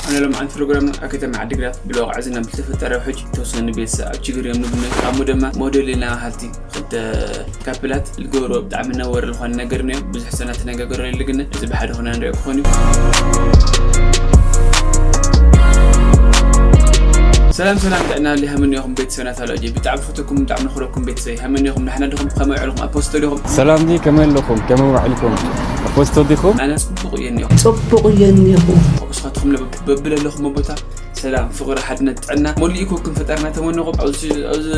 ኣነ ሎም ዓንት ፕሮግራም ኣብ ከተማ ዓዲግራት ብለዋዕ ዝናብ ዝተፈጠረ ውሕጅ ተወሰኑ ቤተሰብ ኣብ ችግር እዮም ንብነት ኣሙ ድማ ሞዴል ኢና ሃልቲ ክልተ ካፕላት ዝገብሮ ብጣዕሚ ነወር ዝኾነ ነገር ነዮ። ብዙሕ ሰና ተነጋገሮ የለ ግን እዚ ብሓደ ኾነ ንሪኦ ክኾን እዩ። ሰላም ሰላም፣ ጥዕና ሊሃምን ኢኹም ቤተሰብና ታላጂ ብጣዕሚ ፈተኩም ብጣዕሚ ንኽረኩም ቤተሰብ ሃመን ኢኹም ንሕና ድኹም ከመይ ዕልኹም ኣፖስቶ ዲኹም? ሰላም ዲ ከመይ ኣለኹም? ከመይ ውዕልኩም? ኣፖስቶ ዲኹም? ኣነ ጽቡቕ እየ እኒኹም። ጽቡቕ እየ እኒኹም። ንስኻትኩም በብለለኹም ቦታ ሰላም፣ ፍቕሪ፣ ሓድነት፣ ጥዕና መሊኡ ኮኩም ፈጠርና ተመነኹም። ኣብዚ ኣብዚ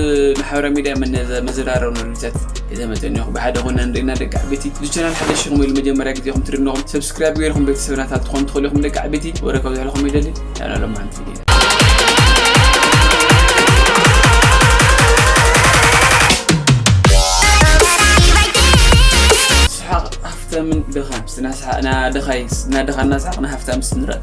ማሕበራዊ ሚድያ መነ- መዘራረብ ንርብታት እየ ዘመፀ እኒኹም። ብሓደ ኾነ ንሪእና ደቂ ዓበይቲ። እዚ ቻናል ሓደ ሺኹም ኢሉ መጀመርያ ግዜ ኹም ትድነኹም ሰብስክራይብ ገይርኹም ቤተሰብናታት ትኾኑ ትኽእሉ ኢኹም ደቂ ዓበይቲ። ወረ ካብ ዝሕልኹም ይደሊ። ቻናሎም ሓንቲ ቪድዮ። ስሓቕ ሃፍታምን ድኻን ስናስሓቕና ድኻይ ስናድኻና ስሓቕና ሃፍታም ስንረእ።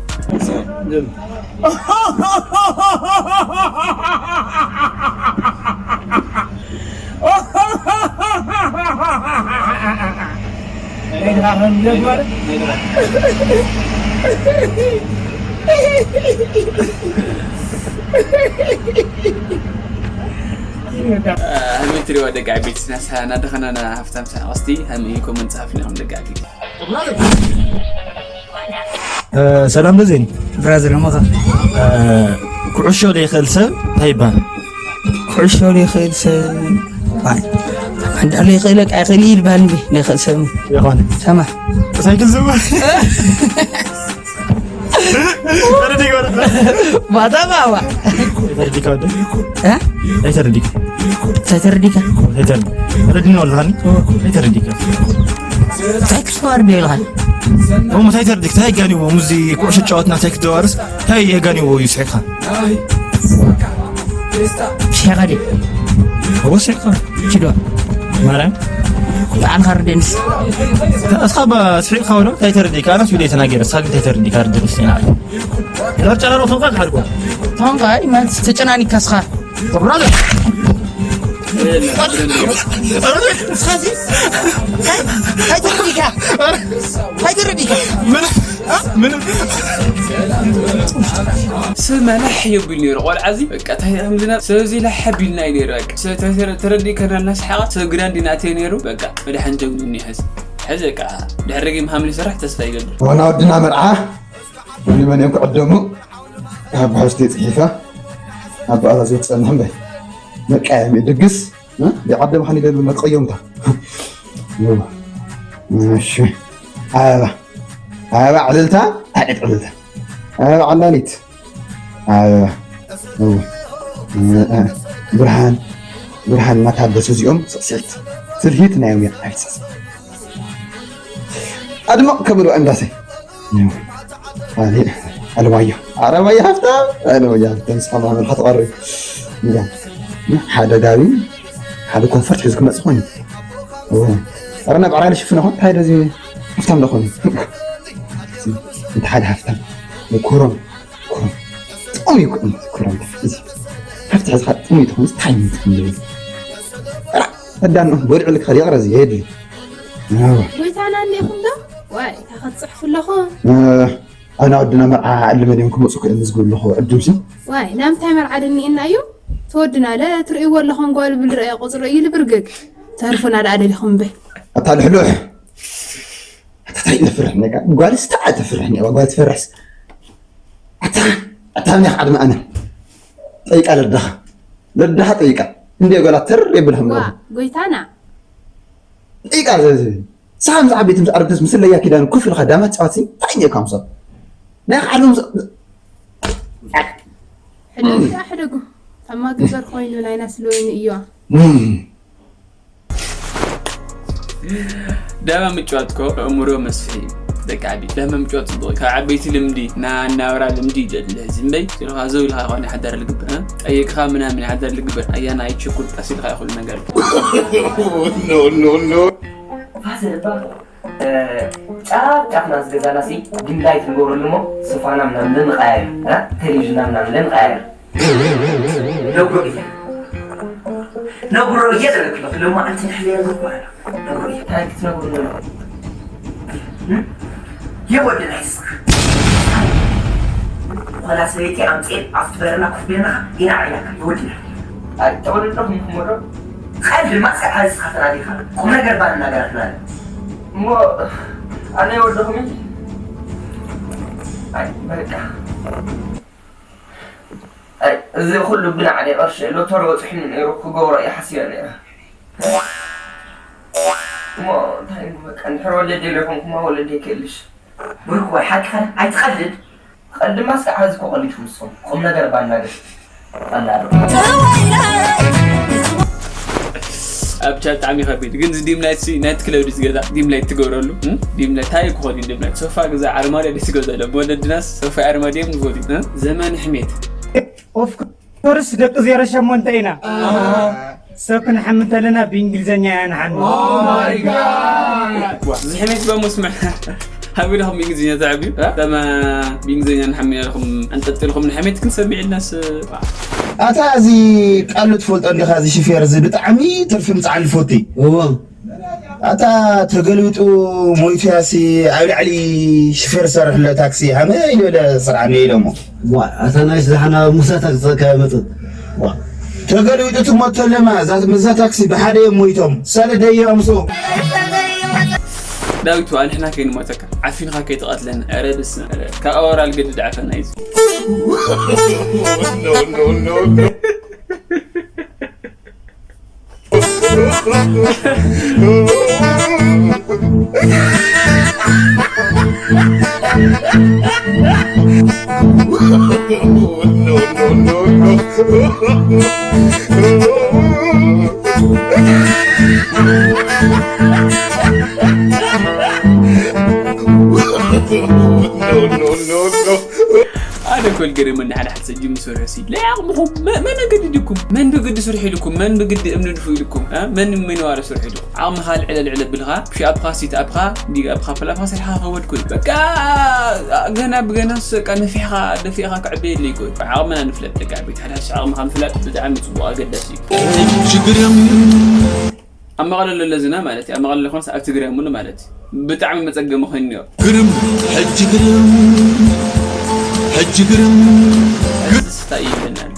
ሃመይ ትሪዋ ደቂ ዓበይቲ ስናስሓ ናድኻና ሃፍታም ስሓቕ እስቲ ሃመይ ኮመንት ጸሓፍልና ኢኹም ደቂ ዓበይቲ። ሰላም ብዜን ብራዘር ሞኻ ኩዕሾ ዘይኽእል ሰብ እንታይ ይበሃል? ኩዕሾ ዘይኽእል ሰብ ኣይ፣ እንዳለ ይኽእለካ ኣይኽእል እዩ ይበሃል እንዲ ዘይኽእል ሰብ የኾነ ሰማ ሳይክል ዝባ ባታ ባባ ተረዲካ ወደ እ? ኣይተረዲካ እንታይ ተረዲካ ኣይተረዲ ተረዲና ወላሃኒ ኣይተረዲካ እንታይ ክስተዋር ዶ ይልሃል እሞ እንታይ ተረዲክ እንታይ ጋኒዎ ሙዚ ኩዕሾ ጫወትና እንታይ ክትዋርስ እንታይ የጋኒዎ እዩ ስሒካ ሸኻ ዲ እዎ ስሒካ ችዶ ማርያም ብዓልኻ ርደንስ እስኻ ባ ስሒካ ወዶ እንታይ ተረዲካ ኣነስ ቪዲዮ ተናገረ ሳግ እንታይ ተረዲካ ርደንስ ኢና ዳር ጨራሮ ቶንካ ክሓድጎ ቶንካ ማለት ተጨናኒካ ስኻ ሰብ መላሕ የብል ነይሩ ቆልዓ እዚ በቃ እንታይ ከምዝና ሰብ እዚ ላሕ ቢልና እዩ ነይሩ በቃ ሰብ ተረዲእ ከና እናስሓቐ ሰብ ግዳ እንዲናእተየ ነይሩ በቃ መድሓን ጀግኑ እኒሐዝ ሕዚ በቃ ድሕሪ ጌም ሃምሊ ስራሕ ተስፋ ይገብር ዋና ወድና መርዓ ንመን እዮም ክዕደሙ ካብ ብሕዝቲ ፅሒፋ ኣብ በኣዛ ዝወፅአና እምበር መቃየሚ ድግስ ይዓደም ሓኒ ደሉ መቀየምታ እሺ ኣበባ ኣበባ ዕልልታ ኣዕድ ዕልልታ ኣበባ ዓላሊት ኣበባ ብርሃን ብርሃን እናታደሱ እዚኦም ስዕስዕት ትልሂት ናዮም እያ ኣይትሰስ ኣድምቕ ከብሉ እንዳሰይ ኣለማዮ ኣረማዮ ሃፍታ ኣለማዮ ሃፍታ ምስ ሓማ መልካ ተቐርብ ሓደ ጋቢ ሓደ ኮንፈርት ሒዙ ክመፅእ ኮይኑ ኣረ ናብ ዕራይ ልሽፍነ ኾን እንታይ ደዚ ሃፍታም ዶ ኾኑ እንተ ሓደ ሃፍታም ኩሮም ኩሮም ጥዑም እዩ ኩሮም ኩሮም እዚ ሃፍቲ ሕዝኻ ጥዑም እዩ ትኾንስ ታይ እዩ ትኾን ዝብል ኣዳን ወድዕልካ ይቕረ እዚ የድሊ ጎይታና እንዲኹም ዶ ዋይ እንታይ ክትፅሕፉ ኣለኹም ኣና ወድና መርዓ ዕልመ ድዮም ክመፁ ክእል ዝግብሉ ክውዕል ድምሲ ዋይ ናምታይ መርዓ ድኒእና እዩ ተወድና ለ ትርእይዎ ኣለኹም ጓል ብልረአ ቁፅሪ እዩ ልብርግግ ተርፉና ደኣ ደሊኹም እምበይ ኣታ ልሕሉሕ ኣታ ታይ ነፍርሕ ነጋ ጓልስ ተዓ ተፍርሕ ነጋ ጓል ትፈርሕስ ኣታ ኣታ ምን ያኽ ዓድመ ኣነ ጠይቃ ለዳኻ ለዳኻ ጠይቃ እንደ ጓላት ተር የብልህም ዋ ጎይታና ጠይቃ ዘዚ ሳም ዝዓበይት ምስ ዓረብተስ ምስለያ ኪዳን ኩፍ ኢልካ ዳማ ትጫወት ሲ እንታይ እየ ካምሶ ናይ ዓለም ሕደጉ ሕደጉ ታማ ግበር ኮይኑ ናይ ናስለወይኒ እዩዋ ዳማ ምጭዋት ኮ ኣእምሮ መስፍሒ እዩ ደቂ ዓቢ ዳማ ምጭዋት ጽቡቕ ካብ ዓበይቲ ልምዲ ናናብራ ልምዲ ይደሊ ሕዚ እምበይ ስልኻ ዘው ኢልካ ይኾነ ሓዳር ልግበር ጠይቅኻ ምናምን ሓዳር ልግበር ኣያና ኣይችኩል ቀስ ኢልካ ይኹሉ ነገር No, no, no. ፋዘር እባ ጫፍ ጫፍና ዝገዛና ሲ ዲም ላይት ንገብረሉ እሞ ሶፋና ምናምን ንቀያየር ቴሌቪዥንና ምናምን ንቀያየር ነጉሮ እየ ነጉሮ እየ ዘለክሎ ክለሞ ኣንቲ ንሕለየ ንጉባላ ነጉሮ እየ እንታይ ክትነግሩ ዘለኹ የወድና ይስክ ፈላ ሰበይቲ ኣምፅኤ ኣብቲ በረና ኮፍ ቢልና ኢና ዓዒናካ ይወድና። ኣይ ተወለድኩም ይኩሞ ዶ? ቀልድ ድማ እስካ ሓዚ ስካ ተናዲካ ቁም ነገር ባል እናገራትና። እሞ ኣነ ይወደኹም። ኣይ በቃ። ኣይ እዚ ኩሉ ብናዕደ ቅርሺ ሎተሪ ወፅሕኒ ነይሩ ክገብሮ እየ ሓሲበ ነይረ። እሞ እንታይ በቃ እንድሕር ወለደ ዘይኮንኩማ ወለደ ይከልሽ። ብሩክ ወይ ሓቂ ኣይትቀልድ። ቀልድማ እስካዕ ሕዚ እኮ ቀሊድኩም ንስኹም። ቁም ነገር ባናገር ቀላል። ኣብቻ ብጣዕሚ ከቢድ ግን እዚ ዲም ላይት ሲ ናይት ክለብ ድዩ ዝገዛ ዲም ላይት ትገብረሉ ዲም ላይት ታይ ክኾን እዩ ዲም ላይት ሶፋ ግዛ ኣርማድዮ ድዩ ዝገዘሎም ወለድናስ ሶፋ ኣርማድዮም ንፈትዩ ዘመን ሕሜት ኦፍኮርስ ደቂ ዜሮ ሸሞንተ ኢና ሰብ ክንሓሚ እንተለና ብእንግሊዘኛ ኢና ንሓሚ። ዝሕሜት ባ መስምዕ ሃቢ ኢኹም ብእንግሊዝኛ ተዓብዩ ተማ ብእንግሊዝኛ ንሓሚ ኢኹም ኣንጠልጢልኩም ንሕሜት ክንሰምዕ ኢልናስ ኣታ እዚ ቃሉ ትፈልጦ እንዲኻ እዚ ሽፌር እዚ ብጣዕሚ ትርፊ ምፅዓን ዝፈቱ እዩ። ኣታ ተገልቢጡ ሞይቱ ያሲ ኣብ ላዕሊ ሽፌር ሰርሕሎ ታክሲ ሃመ ኢሉ በለ ስርዓኒ ኢሎሞ። ዋ ኣታ ናይስ ዝሓና ሙሳታ ክፀካ መፅእ። ተገልቢጡ ትሞት ተለማ እዛ- እዛ ታክሲ ብሓደ እዮም ሞይቶም ሳለ ደይሮም ሱ ዳዊት ዋ ንሕና ከይንሞተካ ዓፊንካ ከይትቐትለና ኧረ ብስመ ካብ ኣወራል ግድድ ዓፈና እዩ ኣነ እኮ ልገርመኒ ሓደ ሓደ ሰብ ጅም ዝሰርሑ ሲ ለያቕምኹም መን ኣገዲድኩም መን ብግዲ ስርሑ ኢልኩም መን ብግዲ እምኒ ድፉ ኢልኩም መን ምንዋረ ስርሑ ኢልኩም ዓቕምኻ ልዕለ ልዕለ ብልኻ ሺ ኣፕኻ ሲት ኣፕኻ ዲግ ኣፕኻ ፕላፕኻ ስርሕኻ ከወድኩ እዩ በቃ ገና ብገናስ በቃ ነፊሕኻ ደፊእኻ ክዕበየለይ እኮ እዩ ዓቕምና ንፍለጥ ደቂ ዓበይቲ ሓደ ሓደ ዓቕምኻ ምፍላጥ ብጣዕሚ ፅቡቕ ኣገዳሲ እዩ ሽግር ኣብ መቐለ ለለዝና ማለት እዩ ኣብ መቐለ ለኮንስ ኣብ ትግራይ ሙሉ ማለት እዩ ብጣዕሚ መፀገሚ ኮይኑ ነይሩ ግርም ሕጂ ግርም ሕጂ ግርም ስታ ይለናል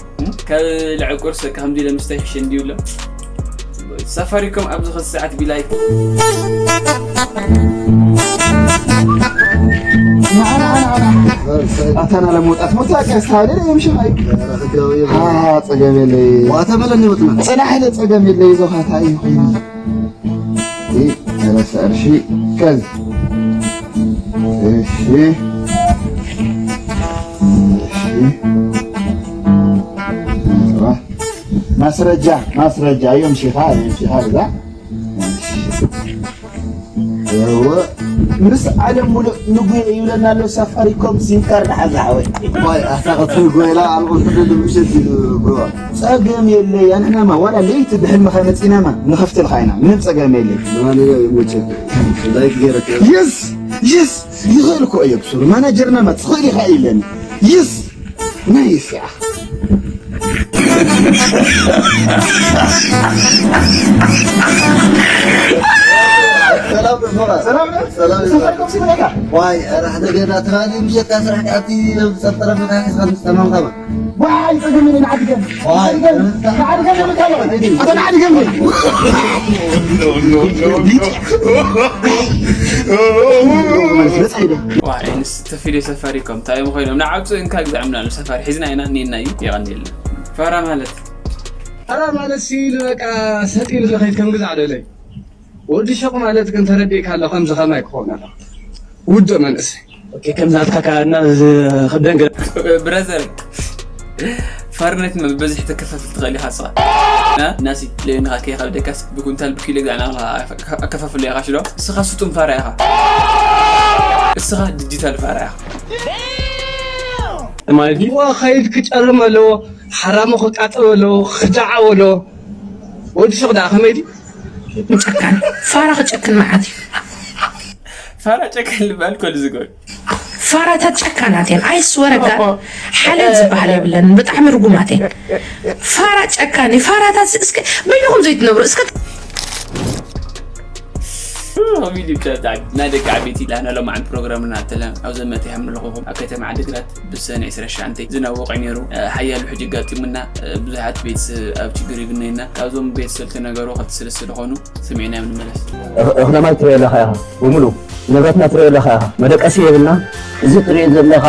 ካብ ልዕቁር ሰ ከምዚ ለምስታይ ሕሽ እንዲብሎ ሳፋሪኮም ኣብዚ ኸዚ ሰዓት ቢላይ ኣታና ለመውጣት መታወቂያ ስታለ የምሽኻይ ፀገም የለይ ዋተመለኒ ወጥና ፅናሕ ለ ፀገም የለይ ዞኻታ እዩ ኮይኑ ሰላሳ ቅርሺ ከዚ እሺ እሺ ማስረጃ ማስረጃ እዮም ሽኻ እዮም ሽኻ ብዛ እወ ምስ ዓለም ሙሉእ ንጉየ ይብለና ኣሎ ሳፋሪኮም ሲም ካርድ ሓዛ ሓወይ ዋይ ኣታ ቀትሪ ጎይላ ኣልቆ ትደል ምሸት እዩ ጎዋ ጸገም የለይ ኣንሕናማ ዋላ ለይቲ ብሕልምኻ መጺናማ ንኸፍትልኻ ኢና ምንም ጸገም የለይ ብማንያ ይሞቸ ላይክ ገይረክ የስ የስ ይኽእል እኮ እየ ብሱሩ ማናጀርናማ ትኽእል ኢኻ ኢለኒ የስ ናይ እስያ ዋይ ኧረ ሓደ ገና ትራሊ ምሸት ካብ ስራሕ ክኣቲ ጸርጠረ መካኪስ ከም ዝተማምካማ ዋይ ጸገም የለ ንዓድገም ንዓድገም ንዓድገም የምልካሎ ኣቶ ንዓድገም ተፊደ ሰፋሪኮም እንታይ እዮም ኮይኖም ንዓብፁ እንካ ግዛዕምና ኣሎ ሰፋሪ ሒዝና ኢና እኒና እዩ የቐኒልና ፈራ ማለት ፈራ ማለት ሲ ንበቃ ሰጥ ኢሉ ዝኸይድ ከም ግዛዕ ደለይ ወዲ ሸቕ ማለት ግን ተረዲእካ ኣሎ ከምዚ ከማይ ክኸውን ኣሎ ውዱእ መንእሰይ ከምዚ ኣትካካ እና ዝኽብደን ገለ ብረዘር ፋርነት መበዝሒ ተከፋፍል ትኽእል ኢኻ ስኻ ናሲ ለዮንኻ ከይኸብደካስ ብኩንታል ብኪሎ ግዛዕና ኣከፋፍሎ ኢኻ ሽዶ እስኻ ስጡም ፋራ ኢኻ እስኻ ዲጂታል ፋራ ኢኻ ማለት እዩ ዋ ኸይድ ክጨርም ኣለዎ ሓራሞ ክቃጠሎ ኣለዎ ክዳዓው ኣለዎ ወዲ ሸቕ ደኣ ከመይ ድዩ ጨካን ፋራ ክጨክን መዓት እዩ ፋራ ጨካን ልበሃል ኮሉ ዝጎል ፋራታት ጨካናት እየን ኣይስወረጋ ሓልዮት ዝበሃል የብለንን ብጣዕሚ ርጉማት እየን ፋራ ጨካን እዩ ፋራታት እስከ በይንኹም ዘይትነብሩ እስከ ኮሜዲ ብቻ ብጣዕሚ ናይ ደቂ ዓበይቲ ኢላና ሎማዓንቲ ፕሮግራምና ኣተለ ኣብ ዘመተ ይሃምልኹም ኣብ ከተማ ዓድግራት ብሰነ ዕስራ ሸዓተ ዝናብ ወቕዒ ነይሩ። ሓያሉ ሕጂ ኣጋጢሙና ብዙሓት ቤተሰብ ኣብ ችግር ይብነይና። ካብዞም ቤተሰብ ተነገሩ ክልተ ሰለስተ ዝኾኑ ስሚዕና እዮም ንመለስ። እኽለ ማይ ትሪኦ ኣለኻ ኢኻ፣ ብምሉ ንብረትና ትሪኦ ኣለኻ ኢኻ፣ መደቀሲ የብልና። እዚ ትሪኦ ዘለኻ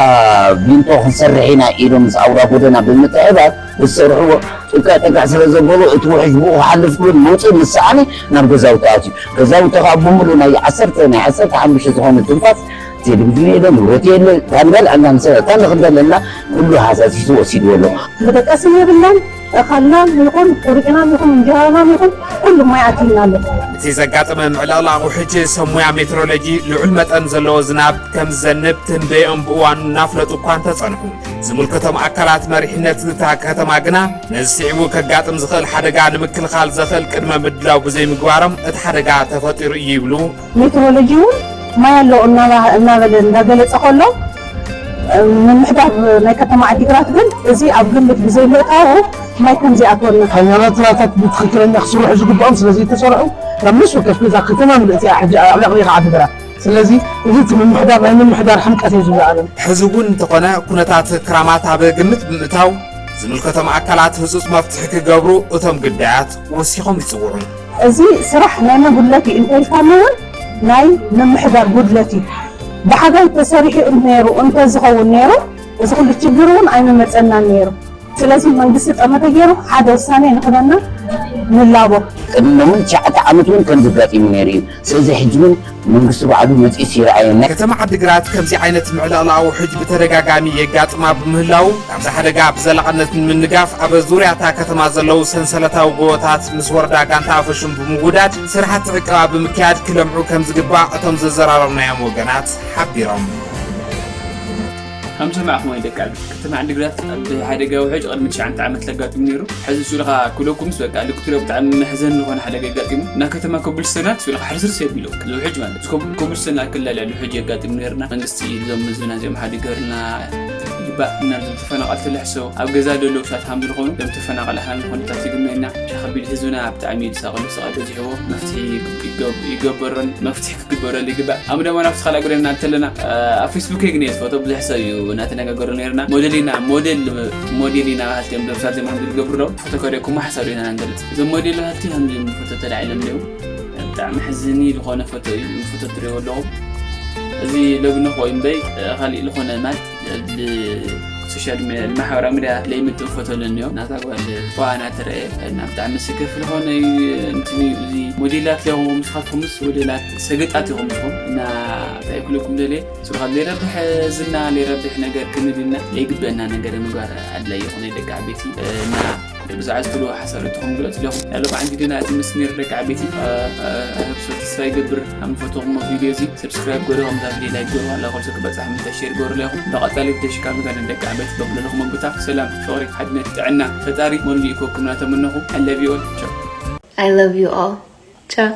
ቢንቶ ክንሰርሕ ኢና ኢሎም ምስ ኣውራ ጎደና ብምትዕባር ዝሰርሕዎ ጥቅዕ ጥቅዕ ስለ ዘበሉ እቲ ውሕጅ ብኡ ክሓልፍ ክብል መውፅእ ምስ ሰኣነ ናብ ገዛውቲ ኣትዩ። ገዛውቲ ከዓ ብምሉ ናይ ዓሰርተ ናይ ዓሰርተ ሓሙሽተ ዝኾነ ትንፋስ ቴሌቪዥን የለ፣ ንብረት የለ፣ ታንዳል ኣናንሰ ታንክንደለና ኩሉ ሃሳሲሱ ወሲድዎ ኣሎ። መደቀሲ የብላን፣ እኻልናን ይኹን ቁርጭናን ይኹን እንጀራናን ይኹን ኩሉ ማይ ኣትዩና ኣሎ። እቲ ዘጋጠመ ምዕልቕላቕ ውሕጅ ሰብ ሞያ ሜትሮሎጂ ልዑል መጠን ዘለዎ ዝናብ ከም ዝዘንብ ትንበየኦም ብእዋኑ እናፍለጡ እኳ እንተጸንሑ፣ ዝምልከቶም ኣካላት መሪሕነት እታ ከተማ ግና ነዚ ስዒቡ ከጋጥም ዝኽእል ሓደጋ ንምክልኻል ዘኽእል ቅድመ ምድላው ብዘይምግባሮም እቲ ሓደጋ ተፈጢሩ እዩ ይብሉ። ሜትሮሎጂ እውን ማይ ኣሎ እናባ- እናበለ እንዳገለጸ ከሎ፣ ምምሕዳር ናይ ከተማ ዓዲግራት ግን እዚ ኣብ ግምት ብዘይምእታዉ ማይ ከም ዘይኣትወና። ካናላትራታት ብትኽክለኛ ክስርሑ ዝግብኦም ስለ ዘይተሰርሑ፣ ካብ ነፍሲ ወከፍ ገዛ ከተማ ምልእቲ እያ ሕጂ ኣዕለቕሊቓ ዓዲ ግራት። ስለዚ እዚ እቲ ምምሕዳር ናይ ምምሕዳር ሕምቀት እዩ ዝብሎ ኣነ። ሕዚ እውን እንተኾነ ኩነታት ክራማት ኣብ ግምት ብምእታው ዝምልከቶም ኣካላት ህጹጽ መፍትሒ ክገብሩ እቶም ግዳያት ወሲኾም ይጽውዑ። እዚ ስራሕ ናይ መን ጉድለት እዩ እንተኢልካኒ እውን ናይ ምምሕዳር ጉድለት እዩ። ብሓጋይ ተሰሪሑ ነይሩ እንተዝኸውን ነይሩ እዚ ኩሉ ችግር እውን ኣይምመጸናን ነይሩ። ስለዚ መንግስቲ ጠመተ ገይሩ ሓደ ውሳኔ ንኽበና ንላቦ። ቅድሚ ሎሚ ትሽዓተ ዓመት እውን ከምዚ ኣጋጢሙ ነይሩ እዩ። ስለዚ ሕጂ እውን መንግስቲ ባዕሉ መፂኡስ ይረኣየና። ከተማ ዓዲግራት ከምዚ ዓይነት ምዕልቕላቕ ውሕጅ ብተደጋጋሚ የጋጥማ ብምህላው ካብዚ ሓደጋ ብዘላቕነት ንምንጋፍ ኣብ ዙርያ እታ ከተማ ዘለዉ ሰንሰለታዊ ጎቦታት ምስ ወረዳ ጋንታ ኣፈሹም ብምውዳድ ስራሕቲ ዕቀባ ብምክያድ ክለምዑ ከም ዝግባእ እቶም ዘዘራረብናዮም ወገናት ሓቢሮም። ከም ሰማዕኹም ወይ ደቂ ዓዲ ከተማ ዓዲግራት ኣብ ሓደጋ ውሕጅ ቅድሚ ትሽዓተ ዓመት ለጋጢሙ ነይሩ። ሕዚ እሱ ኢልኻ ክብለኩምስ በቃ ልክትሪኦ ብጣዕሚ መሕዘን ዝኾነ ሓደጋ ኣጋጢሙ እና ከተማ ኮብልስተናት እሱ ኢልኻ ሕርስርስ የቢሉ ዝውሕጅ ማለት እሱ ኮብ- ኮብልስተን ኣክል ልዕሊ ውሕጅ የጋጢሙ ነይርና። መንግስቲ እዞም ህዝብና እዚኦም ሓዲገርና ይግባእ እና ዞም ተፈናቐልቲ ልሕሰው ኣብ ገዛ ደለዉ ሳት ሃም ዝኾኑ ዞም ተፈናቐል ሃም ዝኾኑ ታሲግምና ኢና። ከቢድ ህዝብና ብጣዕሚ እዩ ዝሳቐሉ ስቓይ በዚሕዎ መፍትሒ ይገብ- ይገበረን መፍትሒ ክግበረሉ ይግባእ። ኣብ ደማ ናብቲ ካልእ ጉዳይ እናተለና ኣብ ፌስቡክ ግን እየ ዝፈቶ ብዙሕ ሰብ እዩ እናተነጋገሩ ነይርና። ሞዴል ኢና ሞዴል ሞዴል ኢና ሃልቲ እዮም ደብሳት ዜማ ዝገብሩ ለው ፎቶ ከሪኩሞ ሓሳብ ኢና ንገልጽ። እዞም ሞዴል ሃልቲ ከም ዝም ፎቶ ተላዒሎም ለው ብጣዕሚ ሕዝኒ ዝኾነ ፎቶ እዩ። ፎቶ ትሪእዎ ኣለኹም እዚ ለግነኾ እምበይ ካሊእ ዝኾነ ማለት ብሶሻል ሚ- ማሕበራዊ ሚድያ ለይምጥን ፎቶ ኣለኒ እዮም ናታ ጓል ኳ ናተረአ እና ብጣዕሚ ስክፍ ዝኾነ እዩ። እንትን እዩ እዚ ሞዴላት ሊኹም ንስኻትኩምስ ሞዴላት ሰገጣት ኢኹም ንስኹም እና እንታይ ክልኩም ደልየ ስብሓት ዘይረብሕ ዝና ዘይረብሕ ነገር ክንልና ዘይግበአና ነገር ምግባር ኣድላይ ይኹነ ደቂ ዓበይቲ እና ብዛዕባ ዝትልዎ ሓሳብ ትኹም ግለጽ ለኹም ያሎ በዓል ቪድዮና እዚ ምስ ነይሩ ደቂ ዓበይቲ ህብሶ ተስፋ ይገብር ኣምፈትኹም ቪድዮ እዚ ሰብስክራይብ ገሩ ከምዛ ቪድዮ ላይክ ገሩ ኣላ ኮልሶ ክበጻሕ ምንታ ሼር ገሩ ለኹም ብቐጻሊ ብተሽካ ምጋነ ደቂ ዓበይቲ በብለኹም ኣንብታ ሰላም ፍቕሪ ሓድነት ጥዕና ፈጣሪ መሉ ይኮኩም ናተመነኹ ኣለቪኦል ቻው I love you all. Ciao.